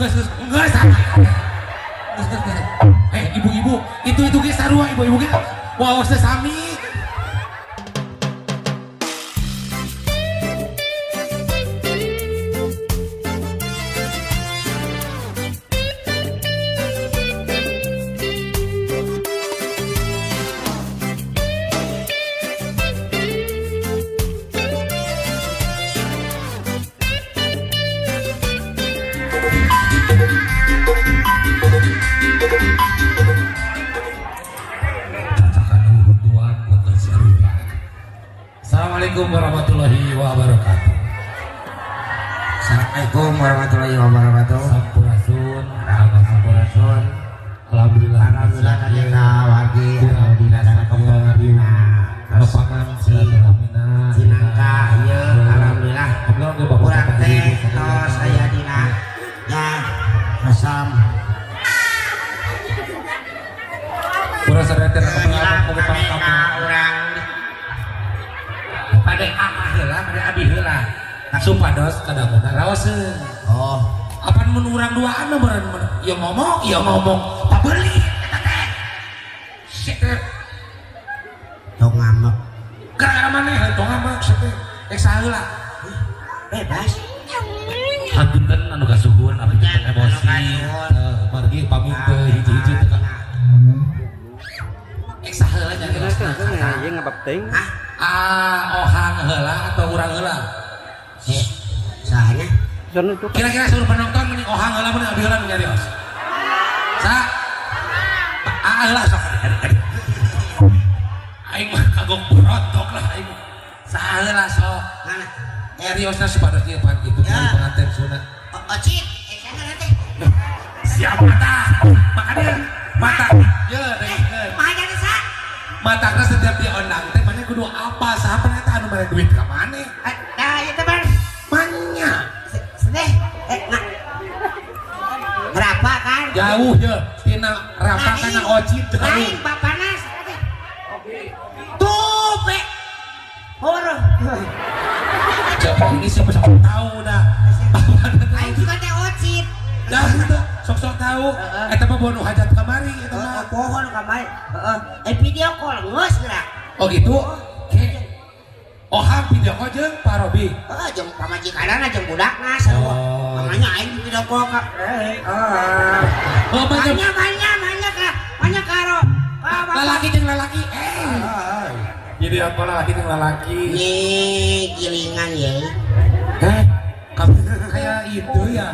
Geus geus geus. Eh ibu-ibu, itu ge sarua ibu-ibu ge. Waos teh sami. Assalamualaikum warahmatullahi wabarakatuh. Assalamualaikum warahmatullahi wabarakatuh. Sampurasun, sampurasun. Alhamdulillah, alhamdulillah kadina wargi, alhamdulillah sakembang lepangan silaturahmina cinangka ieu alhamdulillah. Urang teh tos aya dina ya asam. Urang sadaya teh kembang urang pada ah heula pada abi heula supados kadanguna raoseun. Oh, apan mun urang duaan mah meureun ieu ngomong pabeuli eta teh. Sia teh tong ngambek. Gara-gara maneh tong ngambek sia teh. Rek saha heula? Bebas. Hapunten anu kasuhun abdi teh emosi. Margi pamit teu hiji-hiji teh. Rek saha heula nyariosna? Ieu ngabab teuing. Hah? Ah, ohang heula atau urang heula? Sahanya? Kira-kira seluruh penonton mending ohang heula mending abdi heula nu nyarios. Sa? Ah heula sok. Aing mah kagok berotok lah aing. Saha heula sok. Mana? Nyariosna supados ieu pan itu pengantin sunat. Ocit, sana teh. Siap mata. Makanya mata. Ye, dengekeun. Makanya sa. Matakna setiap dia ondang teh maneh kudu apa saha pan eta anu mere duit ka maneh? Nah, ieu teh ban. Manya. Sedeh. Nah. Berapa kan? Jauh ye tina rapa kana ocit jauh. Lain bapana teh. Tuh, pe. Horoh. Coba ini siapa sok tahu dah. Aing juga teh ocit. Dah itu sok-sok tahu. Eta mah bono hajat kamari eta mah. Pohon kamari. Heeh. Video call geus geura. Oh gitu. Ke. Ohang video call jeung Pak Robi. Heeh, jeung pamajikanana jeung budakna sarua. Mamanya aing video call ka. Oh, banyak banyak banyak ka. Banyak karo. Lalaki jeung lalaki. Jadi apa lalaki jeung lalaki? Nih gilingan ye. Heh. Kayak itu ya.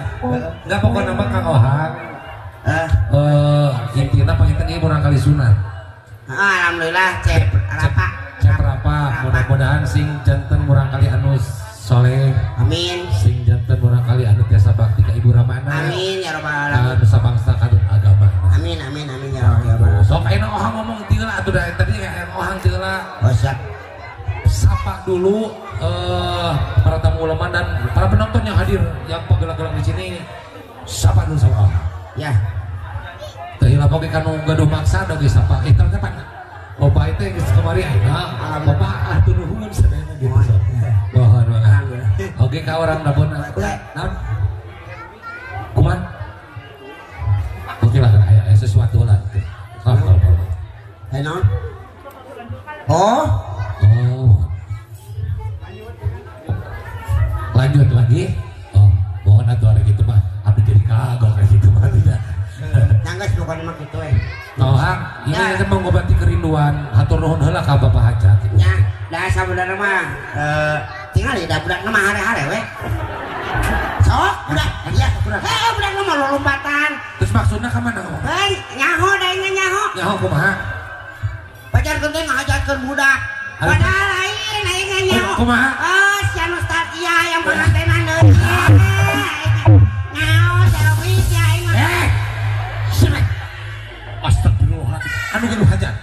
Enggak pokoknya nama Kang Ohang. Intina panginten ieu murang kali sunat. Alhamdulillah cep rapa. Cep rapa. Mudah-mudahan sing janten murang kali anu soleh. Amin. Sing janten murang kali anu tiasa bakti ka Ibu Ramana. Amin ya rabbal alamin. Nusa bangsa kadut agama. Amin amin amin ya rabbal alamin. Sok ayeuna Ohang ngomong teu lah atuh da tadi hayang Ohang teu lah. Oh siap. Sapa dulu para tamu ulama dan para penonton yang hadir yang pegelang-gelang di sini, sapa dulu sama Ohang. Ya. Teu hilap oge kanu gaduh maksa da geus sapa. Eta teh pan. Bapak itu geus kamari ayeuna. Bapak ah teu nuhun sadayana gitu sok. Mohon maaf. Oke ka urang dapurna. Naon? Kumaha? Oke lah aya sesuatu lah. Sok sok. Aya naon? Oh. Oh. Lanjut lagi. Oh, mohon atuh ada gitu mah. Abdi jadi kagok kayak gitu mah tidak. Nangges bukan mah gitu eh. Ohang, ini ya mengobati kerinduan. Hatur nuhun heula ka Bapak Hajat. Ya, da sabenerna mah tinggal da budakna mah hare-hare we. Sok budak, ya budak. Heuh budakna mah lolompatan. Terus maksudna ka mana ngomong? Heuh, nyaho da ieu nyaho. Nyaho kumaha? Pajarkeun teh ngahajatkeun budak. Padahal lain aing nyaho. Kumaha? Oh, sia nostalgia yang pengantenan deui. Nyaho servis ya aing mah. Sini. Astagfirullahaladzim. Anu gaduh hajat.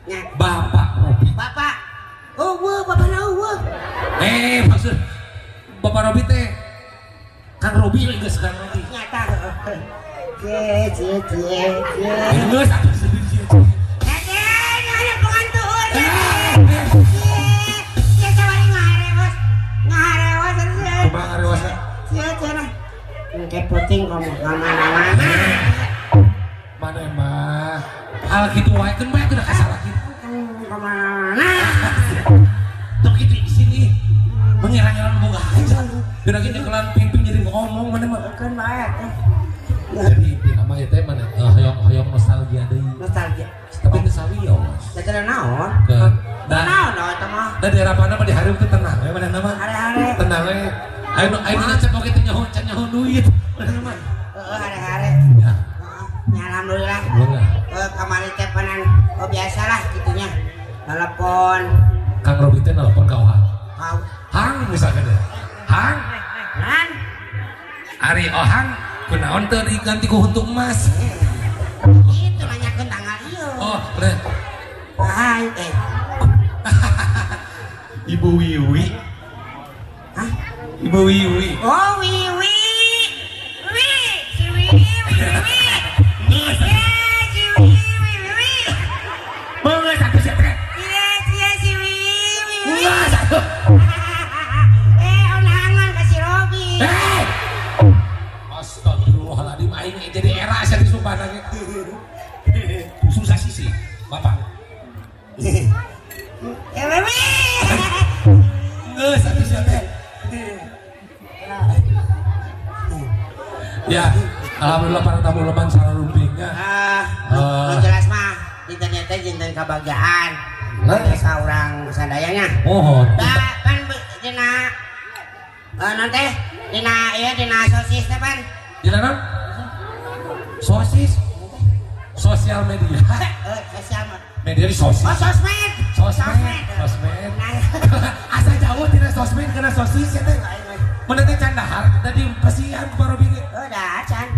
Nya. Bapak Robi. Bapak. Eueuh, bapana eueuh. Maksud Bapak Robi teh Kang Robi geus Kang Robi. Nyata heeh. Cie cie cie cie. Geus atuh sedih cie. Nya aya pengantuun. Cie sabari ngaharewos. Ngaharewos. Kumaha ngarewosna? Cie cenah. Engke puting Mana-mana. Mana mah hal kitu wae keun bae teu kasalah kitu. Mana-mana. Tong kitu di sini. Mengira-ngira boga hajat. Dina kitu kelan pimpin jadi ngomong mana mah. Keun bae teh. Jadi intina mah ieu teh mana hoyong-hoyong nostalgia deui. Nostalgia. Tapi teu sawios. Da teh naon? Da naon eta mah? Da di harapanna mah di hareup teh tenang we manehna mah. Hare-hare. Tenang we. Ayo ayo ngecep oge teh nyaho can nyaho duit. Manehna mah. Heeh hare-hare. Ya. Heeh, nya alhamdulillah. Alhamdulillah. Kamari teh panan oh biasalah kitunya. Telepon. Kang Robi teh nelpon ka Ohang. Hang misalkan ya. Hang. Nan. Ari Ohang kunaon teu diganti ku huntu emas. Itu nanyakeun tanggal ieu. Oh, bener. Hai Ibu Wiwi. Hah? Ibu Wiwi. Oh, Wiwi. Wi, si Wiwi, Wiwi. Iya, si Wiwi, Wiwi. Beungeut satu sia teh. Iya, iya si Wiwi, Wiwi. Enggak satu. Undangan ka si Robi. Hei. Astagfirullahaladzim aing jadi era sia disumpah ge. Susah sisi, Bapak. Ya Wiwi. Geus atuh sia teh. Ya, alhamdulillah para tamu leman sareng rumpingnya. Nu jelas mah dinten teh dinten kabagjaan. Biasa urang sadayanya. Mohon. Da kan dina naon teh? Dina ieu dina sosis teh pan. Dina naon? Sosis. Sosial media. Sosial media di sosis. Oh, sosmed. Sosmed. Sosmed. Asa jauh tina sosmed kana sosis ya teh. Mana teh can dahar tadi pasian ku Pak Robi ge. Oh, dah can.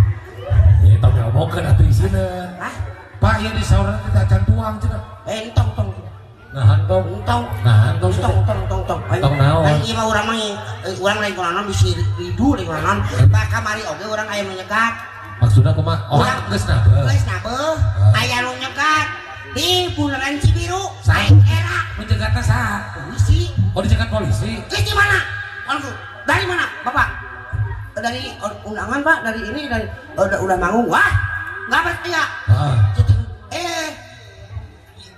Ya tong diomongkeun atuh isina. Hah? Pak ieu di saurna teh acan tuang cenah. Entong tong. Nah, tong. Entong. Nah, tong tong tong tong tong. Tong naon? Lain ieu mah urang mah urang lain kunaon bisi ridu lain kunaon. Bah kamari oge urang aya nu nyegat. Maksudna kumaha? Oh, geus nabeuh. Geus nabeuh, aya nu nyegat di Bundaran Cibiru, saing era. Nu nyegatna saha? Polisi. Oh, dicegat polisi. Geus di mana? Dari mana, Bapak? Dari undangan, Pak. Dari ini, dari udah manggung. Wah, nggak percaya.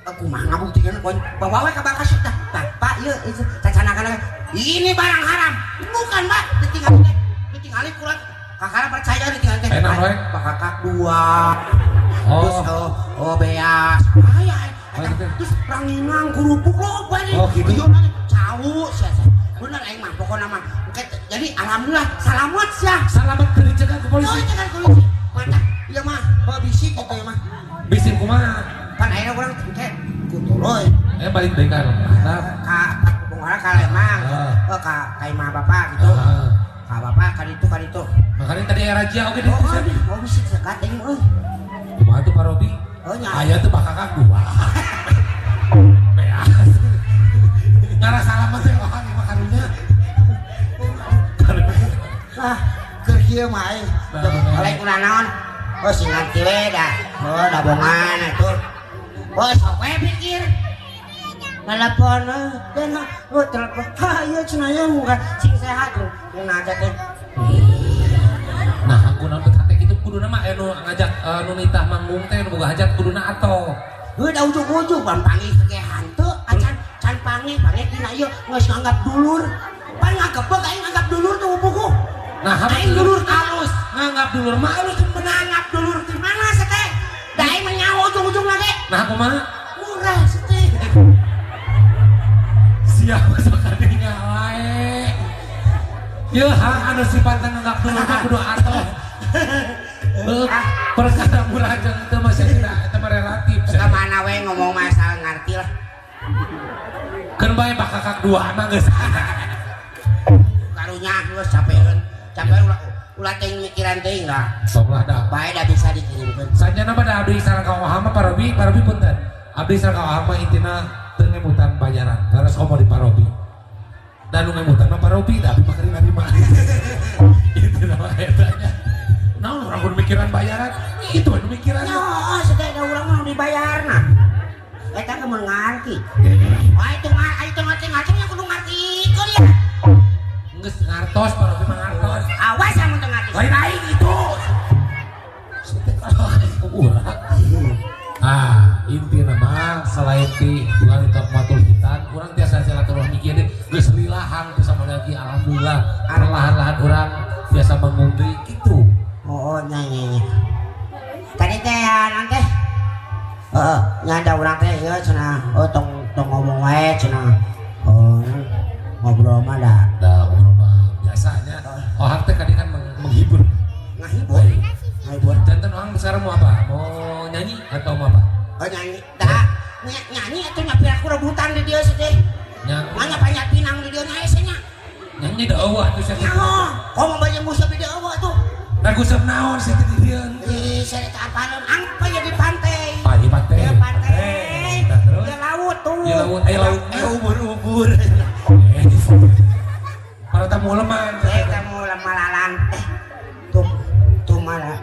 Aku mah ngabuktikan bawa we ka Bakasut tah. Pak, ieu cacanakan ini barang haram. Bukan, Pak. Ditinggali teh. Ditinggali kurang. Kakak percaya ditinggali teh. Pak kakak dua. Oh. Terus oh beas. Aya. Terus ranginang kerupuk loba nih. Oh, gitu. Cau sia. Bener aing mah pokona mah. Jadi alhamdulillah selamat sia. Selamat dari cegat ke polisi. Oh, cegat polisi. Mantap. Ieu mah bisik gitu ya mah. Bisik kumaha? Pan ayeuna urang teh kutuloy. Balik deui ka ka bungara ka Lembang. Oh, ka imah bapak gitu. Ka bapak ka ditu ka ditu. Makanya tadi era razia oge ditu. Oh, bisik cegat aing euy. Kumaha tuh Pak Robi? Oh nya. Aya tuh bakakak dua. Beas. Ngarah salaman teh orang mah karunya. Ah, keur kieu mah aing. Lain kuna naon? Oh, sing ngarti we dah. Oh, dabongan atuh. Oh, sok we pikir. Telepon, dan oh telepon. Ha, ieu cenah ieu muka sing sehat nu ngajak teh. Nah, aku naon bet hate kitu kuduna mah anu ngajak nu nitah manggung teh nu boga hajat kuduna atoh. Heuh da ujug-ujug pan panggih ge hantu acan can panggih panggih dina ieu geus nganggap dulur. Pan ngagebeg aing nganggap dulur tuh buku. Nah, aing dulur alus, nganggap dulur mah alus menanggap dulur di mana sete? Da aing mah nyaho ujung-ujung lagi. Nah, kumaha? Murah sete. Siapa sok kadinya wae. Yeuh hang anu sifatna nganggap dulur mah kudu atoh. Perkara murah jeung teu mah sia eta mah relatif. Ka mana we ngomong masalah ngarti lah. Keun bae bakakak dua mah geus. Karunya geus capeun. Capek ulah teuing mikiran teuing lah. Sok lah dah. Bae da bisa dikirimkeun. Sanjana mah da abdi sareng ka Ohang mah Pak Robi, Pak Robi punten. Abdi sareng ka Ohang mah intina teu ngemutan bayaran. Leres komo di Pak Robi. Dan nu ngemutan mah Pak Robi, da abdi mah keur narima. Intina mah eta nya. Naon urang kudu mikiran bayaran? Itu anu mikiran. Heeh, sadaya urang mah dibayarna. Eta ge mun ngarti. Wah, itu ngarti nya kudu ngartikeun ya. Geus ngartos Pak Robi mah ngartos. Awas amun teu ngarti. Lain aing itu. nanti bulan Nikmatul Hitan urang tiasa silaturahmi kieu deui geus lilahang teh sama lagi alhamdulillah perlahan-lahan urang biasa mengungdi gitu. Oh nya nya. Tadi teh ya teh. Heeh, nya ada urang teh ieu cenah oh tong tong ngomong wae cenah. Oh ngobrol mah da. Da ngobrol mah biasanya. Oh hak teh kadi kan menghibur. Ngahibur. Ngahibur. Jantan orang sekarang mau apa? Mau nyanyi atau mau apa? Oh nyanyi. Dah nyanyi atuh nyapi aku rebutan di dieu sih teh. Nanya banyak pinang di dieu nya hese nya. Nyanyi da eueuh atuh sia. Nyaho, komo banyak nguseup di dieu eueuh atuh. Da nguseup naon sia teh di dieu? Ih, sia teh apaleun angpa ya di pantai. Ah, di pantai. Di pantai. Nah, terus? Di laut tuh. Di laut, eh laut. Eh ubur-ubur. Para tamu leman. Eh tamu lemalalan. Eh tuh tuh malah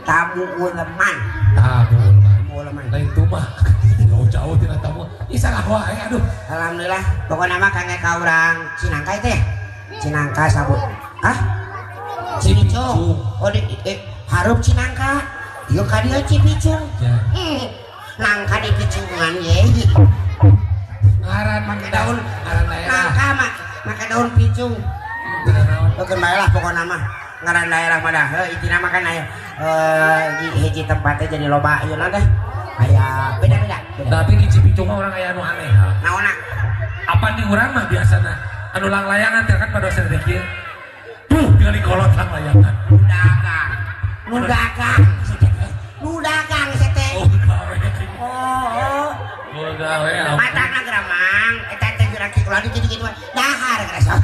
tamu uleman. Tamu uleman. Tamu uleman. Lain tuh mah. Jauh-jauh tina tamu. Ih salah wae aduh. Alhamdulillah pokokna mah kangge ka urang Cinangka teh. Cinangka sabut. Hah? Cipicung. Oh di hareup Cinangka. Ieu ka dieu Cipicung. Ya. Nangka di picungan ye. Ngaran make daun, ngaran daerah. Nangka mah make daun picung. Oke bae lah pokokna mah. Ngaran daerah mah dah. Heuh intina mah kan aya hiji tempatnya jadi loba ieu teh. Aya beda-beda. Tapi di Cipicung mah urang aya anu aneh. Naonna? Apa di urang mah biasana anu langlayangan teh kan pada dosen teh kieu. Duh, tinggal kolot langlayangan. Nu dagang. Nu dagang. Nu dagang teh. Oh, gawe. Oh. Oh, gawe. Matana geramang eta teh geura ki ulah dikitu-kitu dahar geura sok.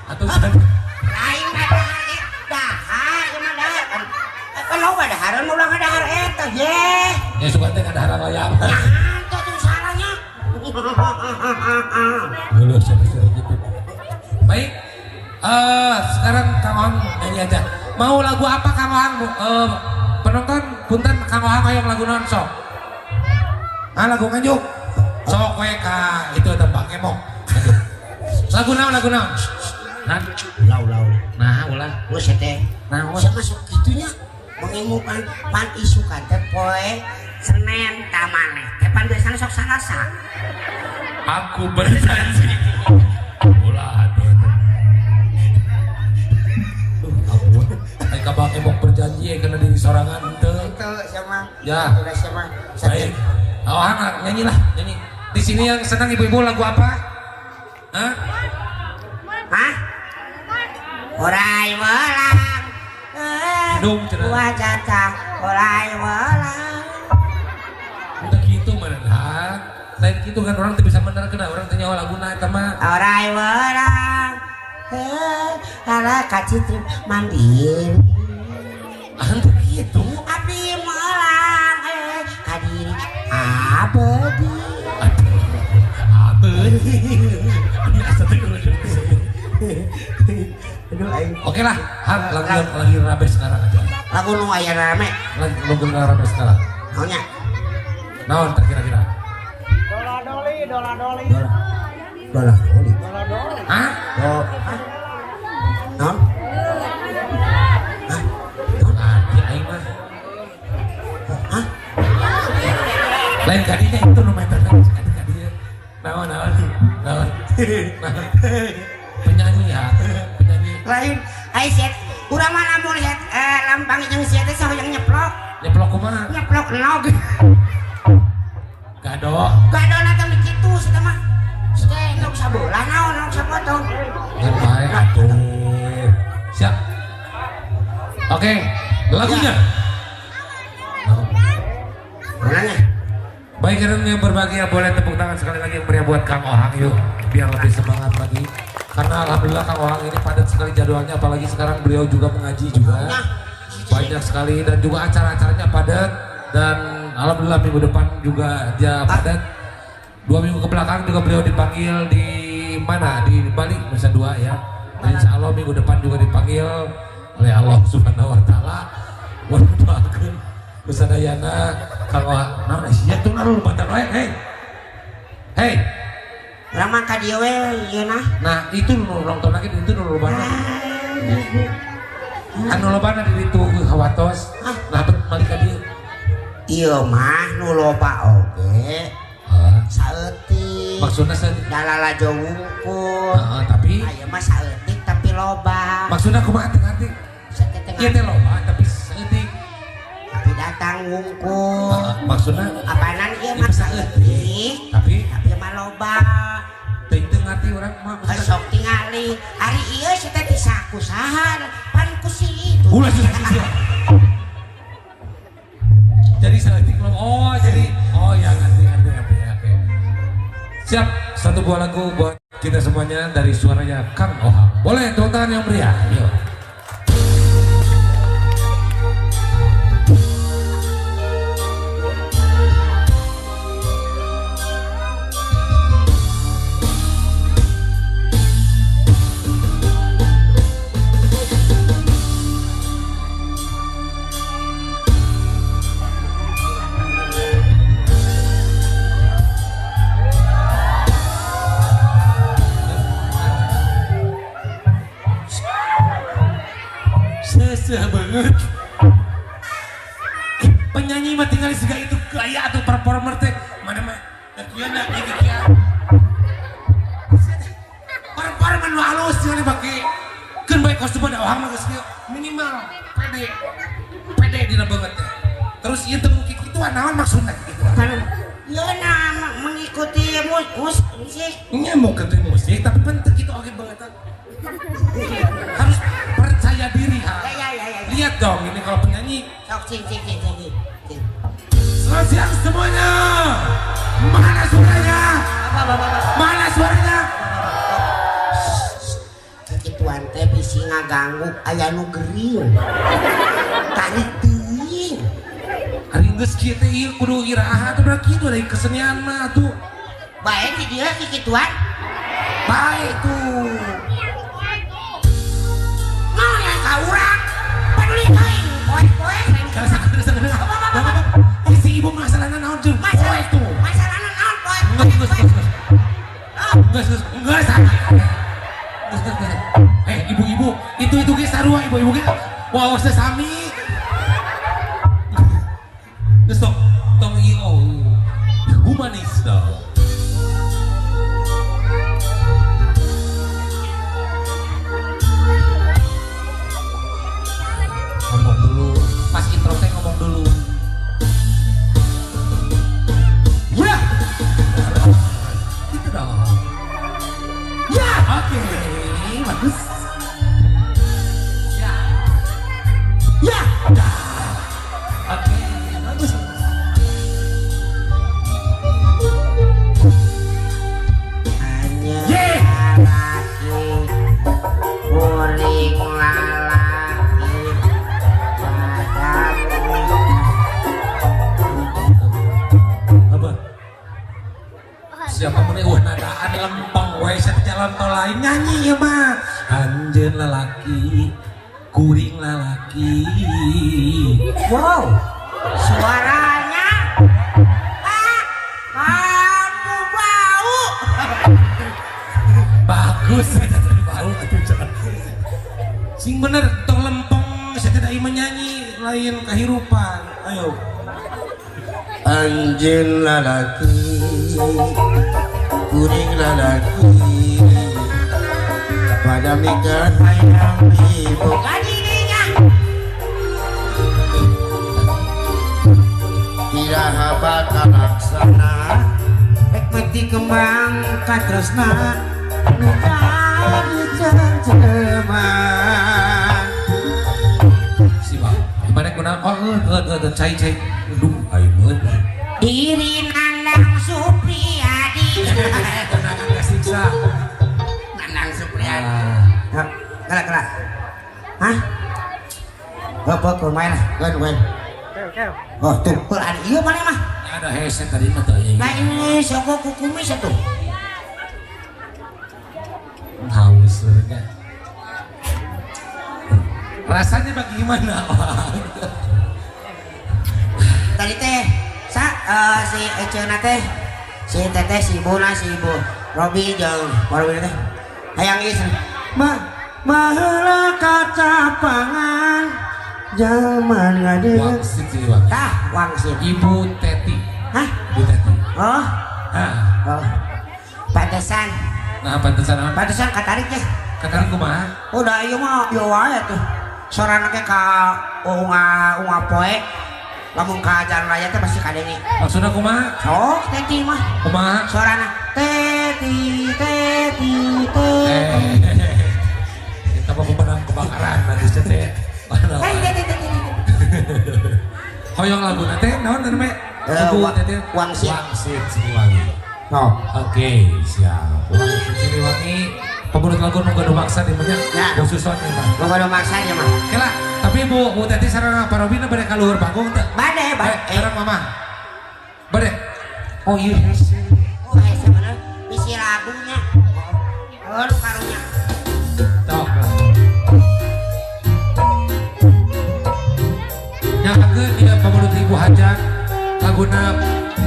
Atuh lain mah dahar ge. Dahar ieu mah dahar kan. Kan loba dahareun ulah ngadahar eta ye. Ya suka teh ngadahar layangan. Ya teh tuh salahnya. Geuleuh sia gitu. Baik. Sekarang Kang Ohang nyanyi aja. Mau lagu apa Kang Ohang? Penonton punten Kang Ohang hoyong lagu naon sok? Ah lagu nganjuk. Sok we ka itu tembang emok. Lagu naon lagu naon? Nah, ulah ulah. Nah, ulah. Geus teh. Naon? Sama sok kitunya mengemukan pan isukan teh poe Senin tamaneh. Teh pan biasana sok Salasa. Aku berjanji. Ulah atuh. Ampun. Ai ka Bang Emok berjanji karena diri sorangan teu. Teu sama. Ya. Udah sama. Baik. Oh, Hang, nyanyilah, nyanyi. Di sini yang senang ibu-ibu lagu apa? Hah? Hah? Orai welang. Hidung cenah. Wajah orai welang. Udah gitu mana hah? Lain gitu kan orang teu bisa bener kena orang teu nyaho laguna eta mah. Orai welang. Ala kacitri mandi. Ah teu kitu. Abdi melang kadiri abadi. Abadi. Oke lah, Hang, lagu lagi rame sekarang aja. Lagu nu aya rame. Lagu rame sekarang. Naonnya? Naon tak kira-kira? Dola doli, dola doli. Dola doli. Dola doli. Hah? Oh. Hah? Naon? Hah? Ah, di aing mah. Hah? Lain kadinya itu nu meter kadinya. Naon naon? Naon? Penyanyi ya, penyanyi. Lain, ai set. Urang mah lamun set lampang jeung sia teh sahoyong nyeplok. Nyeplok kumaha? Nyeplok nog. Gado. Gado na teh kitu sia mah. Sia nog sabola naon nog sapotong. Ngan bae atuh. Siap. Oke, lagunya. Mananya? Baik, yang berbahagia boleh tepuk tangan sekali lagi yang meriah buat Kang Ohang yuk, biar lebih semangat lagi. Karena alhamdulillah Kang Ohang ini padat sekali jadwalnya, apalagi sekarang beliau juga mengaji juga banyak sekali dan juga acara-acaranya padat. Dan alhamdulillah minggu depan juga dia padat. 2 minggu ke belakang juga beliau dipanggil di mana? Di Bali, Nusa Dua ya. Dan insya Allah minggu depan juga dipanggil oleh Allah Subhanahu Wa Taala. Doakeun usadayana Kang Ohang. Naon sia tuh naon lumatan wae, hei. Hei. Rama ka dieu we ieu nah. Nah, itu nu nonton lagi itu nu lobana. Anu lobana di ditu hawatos. Nah, bet balik ka dieu. Ieu mah nu loba oge. Saeutik. Maksudna saeutik. Dalalajo wungkul. Heeh, tapi aya mah saeutik tapi loba. Maksudna kumaha teu ngarti? Ieu teh loba tapi saeutik. Tapi datang wungkul. Heeh, maksudna apanan ieu mah saeutik tapi mah loba. Teu ngarti urang mah. Sok tingali. Ari ieu si teh disaku saha? Pan ku si itu. Ulah susah. Jadi saeutik loba. Oh, jadi oh ya ngerti oke. Siap, satu buah lagu buat kita semuanya dari suaranya Kang Ohang. Boleh tepuk tangan yang meriah. Yuk. Seseh banget. Penyanyi mah tinggal siga itu gaya atau performer teh mana mah kieu na ieu kieu. Performer nu halus tinggal dipake. Keun bae kostum da ohang mah geus kieu minimal pede. Pede dina banget teh. Terus ieu teh mungkin kituan naon maksudna kitu. Kan ieu na mengikuti musik. Nya mau ke musik tapi penting kitu oge banget. Harus percaya diri ha. Ya. Lihat dong ini kalau penyanyi. Sok cing. Selamat siang semuanya. Mana suaranya? Apa. Mana suaranya? Kikituan teh bisi ngaganggu aya nu gering. Tarik teuing. Ari geus kieu teh ieu kudu iraha atuh berarti kitu dari kesenian mah atuh. Bae di dieu kikituan. Bae tuh. Urang peduli teuing poe-poe. Apa si ibu masalahna naon jeung poe tuh? Masalahna naon poe? Geus. Ibu-ibu, itu ge sarua ibu-ibu ge. Wah, geus sami. Geus tong ieu humanis dong. Ngomong dulu, pas intro teh ngomong dulu. Ya, gitu dong. Ya, oke, bagus. Ya, ya, oke, bagus. Hanya laki kuring lalaki. Apa? Siapa meneh wah nadaan lempeng wae satu jalan tol lain nyanyi ya mah. Anjeun lalaki, kuring lalaki. Wow, suaranya. Ah, kamu bau. Bagus, bau atuh jangan. Sing bener tong lempeng saya tidak menyanyi lain kehidupan. Ayo. Anjeun lalaki, kuring lalaki, pada mikir hayang ibu. Tidak bakal laksana, rek mati kembang katresna, nu jadi cengceman. Si bang, gimana kuna? Oh, cai cai, duh, ayo banget. Diri Nanang Supriyadi. Nanang kasiksa. Nanang Supriyadi. Kala kala. Hah? Bapak main lah, main. Oh tuh, ada iya mana mah? Ada headset tadi mah tuh. Nah ini soko kukumis tuh. Haus kan. Rasanya bagaimana? Tadi teh, sa si Ecena teh, si teteh, si ibu nah, si ibu Robi jauh, Robi teh, hayang ieu mah maheula kacapangan zaman ngadeung. Wangsit sih, Wang. Tah, wangsit. Ibu Teti. Hah? Ibu Teti. Oh, Oh. Pantesan. Nah, pantesan apa? Pantesan katarik ya. Katarik kumaha? Udah ieu mah ieu wae tuh. Sorana ge ka unga poe. Lamun ka jalan raya teh pasti kadenge. Maksudna kumaha? Sok teti mah. Kumaha? Sorana teti teti teti. Eta mah pemadam kebakaran nanti teh. Hoyong laguna teh naon teh me? Lagu teh Wangsit. Wangsit Siliwangi. Oh. Oke, siap. Wangsit Siliwangi pemurut lagu nu gaduh maksa di mah Ya. Bu Suson ieu mah. Nu gaduh maksa ieu mah. Kela, tapi Bu Bu Teti sareng Pak Robina bade ka luhur panggung teu? Bade, bade. Sareng Mama. Bade. Oh iya hese. Oh hese bener. Bisi lagunya. Oh, lu karunya. Tok. Nyakeun ieu pamurut Ibu Hajat laguna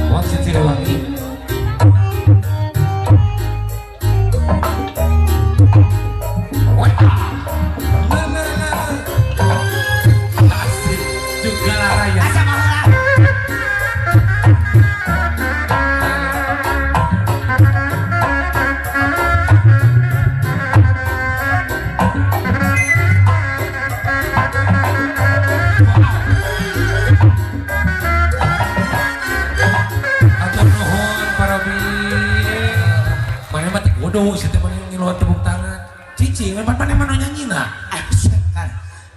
Wangsit Siliwangi. Asik juga laraya. Atur nuhun Pak Robi. Mana mah teh kudu sia teh ngiluan tepuk tangan. Cicing, pan mana nyanyi nah.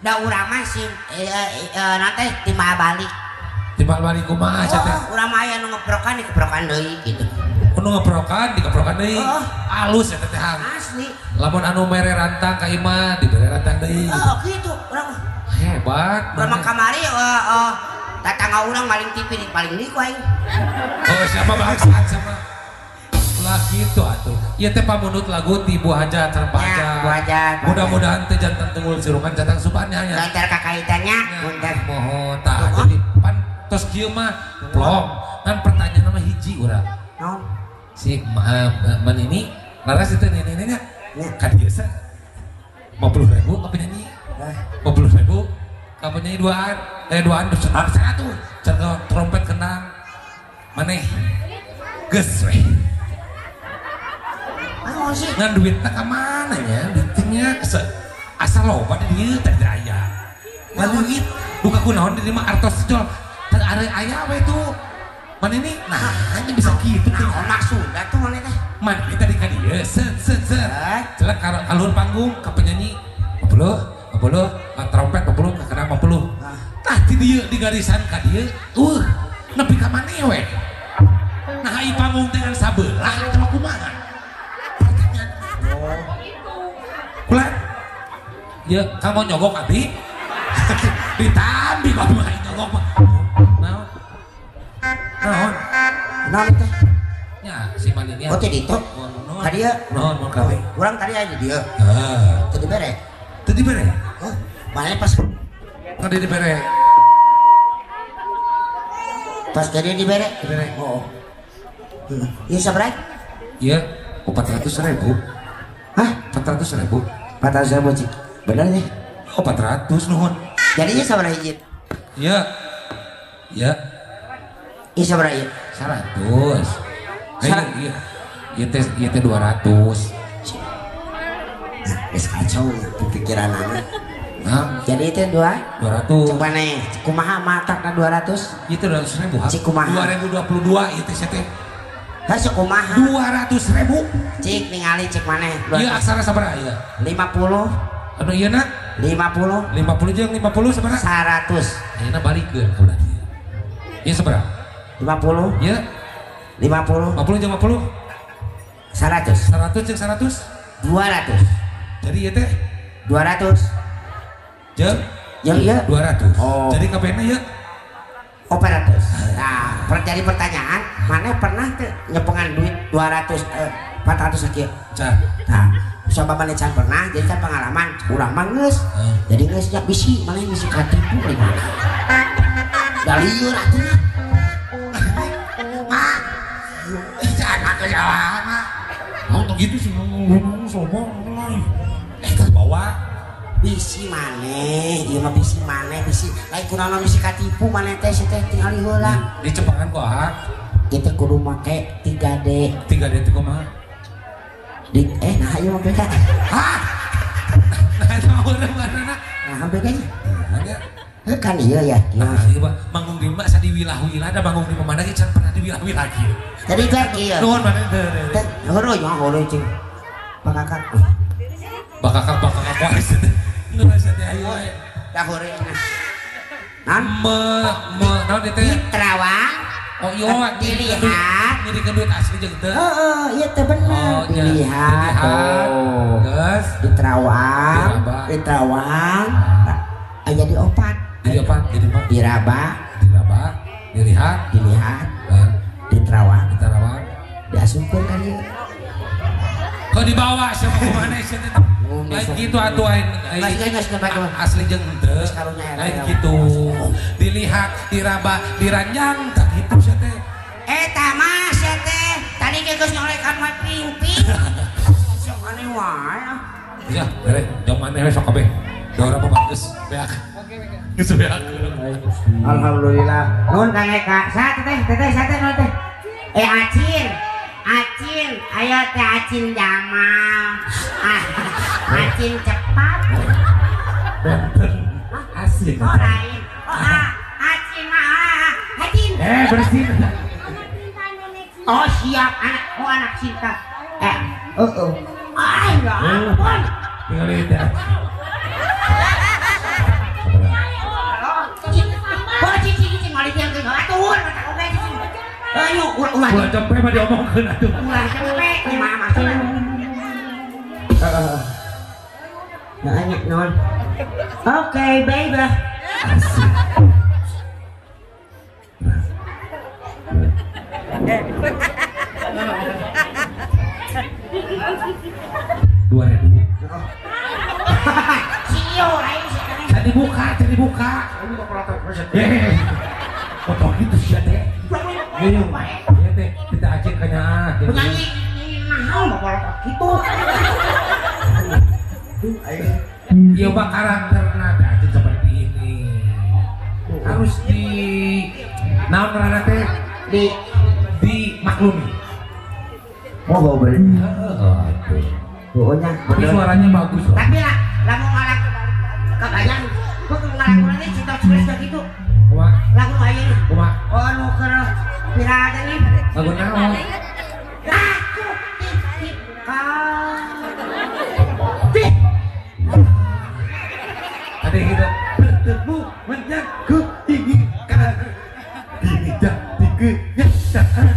Da urang mah sih nanti timbal balik. Timbal balik kumaha sia teh? Urang mah aya nu ngeprokan dikeprokan deui gitu. Nu ngeprokan dikeprokan deui. Alus eta teh hang. Asli. Lamun anu mere rantang ka imah dibere rantang deui. Oh gitu urang mah. Hebat. Urang mah kamari tatangga urang maling TV di paling deui ku aing. Oh siapa bangsat sama. Lah gitu atuh. Ieu teh pamunut lagu ti Bu Hajat sareng Pak Hajat. Bu Hajat. Mudah-mudahan teh jantan tunggul sirungan jatang supannya nya. Lancar kakaitannya punten. Mohon tah jadi pan tos kieu mah plong. Kan pertanyaan mah hiji urang. Naon? Si man ini laras itu neneknya kan biasa 50.000 ka penyanyi. 50.000 ka penyanyi duaan. Duaan satu. Cenah trompet kenang. Maneh geus we. Ngan duitnya ke mana ya? Duitnya asal loba di dieu teh aya. Ngan duit buka kunaon di mah artos jol. Teu aya we tuh. Man ini nah hanya bisa gitu tuh. Naon maksudna tuh maneh teh? Man ini tadi ka dieu set set set. Celak ka luhur panggung ka penyanyi 50, 50, trompet 50, ka kendang 50. Tah di dieu di garisan ka dieu, nepi ka maneh we. Nah ai panggung teh ngan sabelah eta mah kumaha? Kulan, ya kamu nyogok abi, ditambi kamu main nyogok mah. Naon, naon, naon itu? Ya si manini. Oh tadi itu, tadi ya, naon mau kawe? Orang tadi aja dia. Tadi bere. Tadi bere? Oh, mana pas? Tadi dibere. Pas tadi dibere? Dibere. Oh. Iya sabrai? Iya, 400.000. Hah? 400.000. 400.000 cik. Bener nih? Oh 400 nuhun. Jadinya sabaraha hiji? Iya. Iya. Iya sabaraha ieu? 100. Iya. Ieu teh 200. Geus kacau pikiran anak. Nah, jadi itu 200. 200. Coba nih, kumaha matakna 200? Ieu teh 200.000. Cik kumaha? 2022 ieu teh teh. Hah kumaha? 200.000. Cik ningali cik maneh. Ieu aksara sabaraha ieu? 50. Anu ieu na? 50. 50 jeung 50 sabaraha? 100. Ayeuna balikeun ka ulah dieu. Ieu sabaraha? 50. Ieu 50. 50 jeung 50? 100. 100 jeung 100? 200. Jadi ieu teh 200. Jeung jeung ieu 200. Oh. Jadi kabehna ieu 400. Nah, jadi pertanyaan, mana pernah teh nyepengan duit 200 400 sakieu? Can. Nah, sabab maneh can pernah, jadi can pengalaman. Urang mah geus. Jadi geus nya bisi, maneh bisi katipu lagi. Da lieur atuh nya. Mak. Jangan ke jalan, Mak. Oh, gitu sih ngomong sombong mulai. Bawa bisi maneh, ieu mah bisi maneh, bisi lain kunaon bisi katipu maneh teh si teh tingali heula. Dicepangan ku ahak. Kita kudu make 3D. 3D itu kumaha? Di nah ieu mah beda. Hah? Nah, itu mah urang mana? Nah, bedanya. Nah, Heuh kan ieu ya. Nah, ieu mah manggung di mah sadiwilah-wilah da manggung di mana ge can pernah diwilah-wilah kieu. Jadi kan kieu. Nuhun mana teu. Teh heureui mah heureui cing. Bakakak. Bakakak bakakak wae teh. Geus teh ayo we. Tah heureui. Nan Me me naon teh? Diterawang. Oh iya, dilihat. Nyirikeun duit asli jeung teu. Heeh, ieu teh bener. Oh, nya. Dilihat. Dilihat. Oh. Geus. Diterawang, Diraba. diterawang. Aya di opat. Jadi opat, jadi empat. Diraba, Diraba, dilihat, dilihat, dan diterawang, diterawang. Diasupkeun ka dieu. Kau dibawa siapa kemana sih teh? Lain gitu atuh aing asli jeung henteu. Lain gitu. Dilihat, diraba, diranjang tak gitu sia teh. Eta mah sia teh. Tadi ge geus nyolekan mah ping-ping. Sok aneh wae. Ya, bere, jong maneh we sok kabeh. Da urang mah geus beak. Geus beak. Alhamdulillah. Nuhun Kang Eka. Saha teh? Teteh saha teh nuhun teh? Acin. Acin, ayo teh Acin Jamal. Acin cepat. Asik. Oh lain. Oh Acin mah Acin. Bersih. Oh siap anak, oh anak cinta. Ay, ya ampun. Tinggal lihat ya. Oh cicing cicing mali tiang ke atuh mata oge cicing. Ayo ulah ulah. Ulah cempe mah diomongkeun atuh. Ulah cempe kumaha maksudna. Nah, non. Oke, baby. Asik. Dua ribu. Sio lain sih. Jadi buka, jadi buka. Foto gitu sih teh. Iya teh, kita acin kayaknya. Penyanyi mahal mau kalau gitu. Iya pak karakterna acin seperti ini. Harus di naon ngaranna teh di dimaklumi. Oh, bau bener. Pokoknya. Tapi suaranya bagus. Tapi lah, lamun ngalak kebayang, kok ngalakuin ini cinta express kayak gitu. Kumaha? Lagu aya nih. Kumaha? Oh, anu keur viral teh nih. Lagu naon? Aku titip kau. Tadi kita bertemu menyangkut inginkan tidak dikenyataan.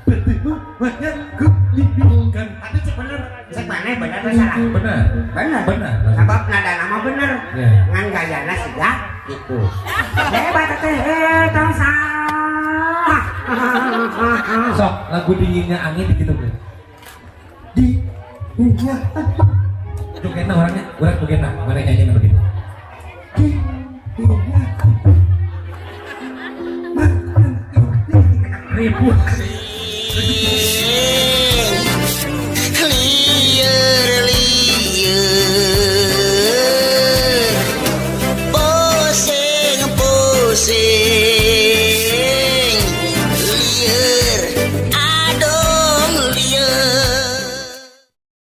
Bertemu menyangkut inginkan. Tapi cek bener, cek mana bener atau salah? Bener. Bener. Bener. Sebab nada nama bener. Yeah. Ngan gayana sudah gitu. Hebat teh tong salah. Sok lagu dinginnya angin gitu bre. Dinginnya. Jogetna orangnya, urang jogetna, mana nyanyinya begitu. Ribut. Liur liur, pusing pusing, liur.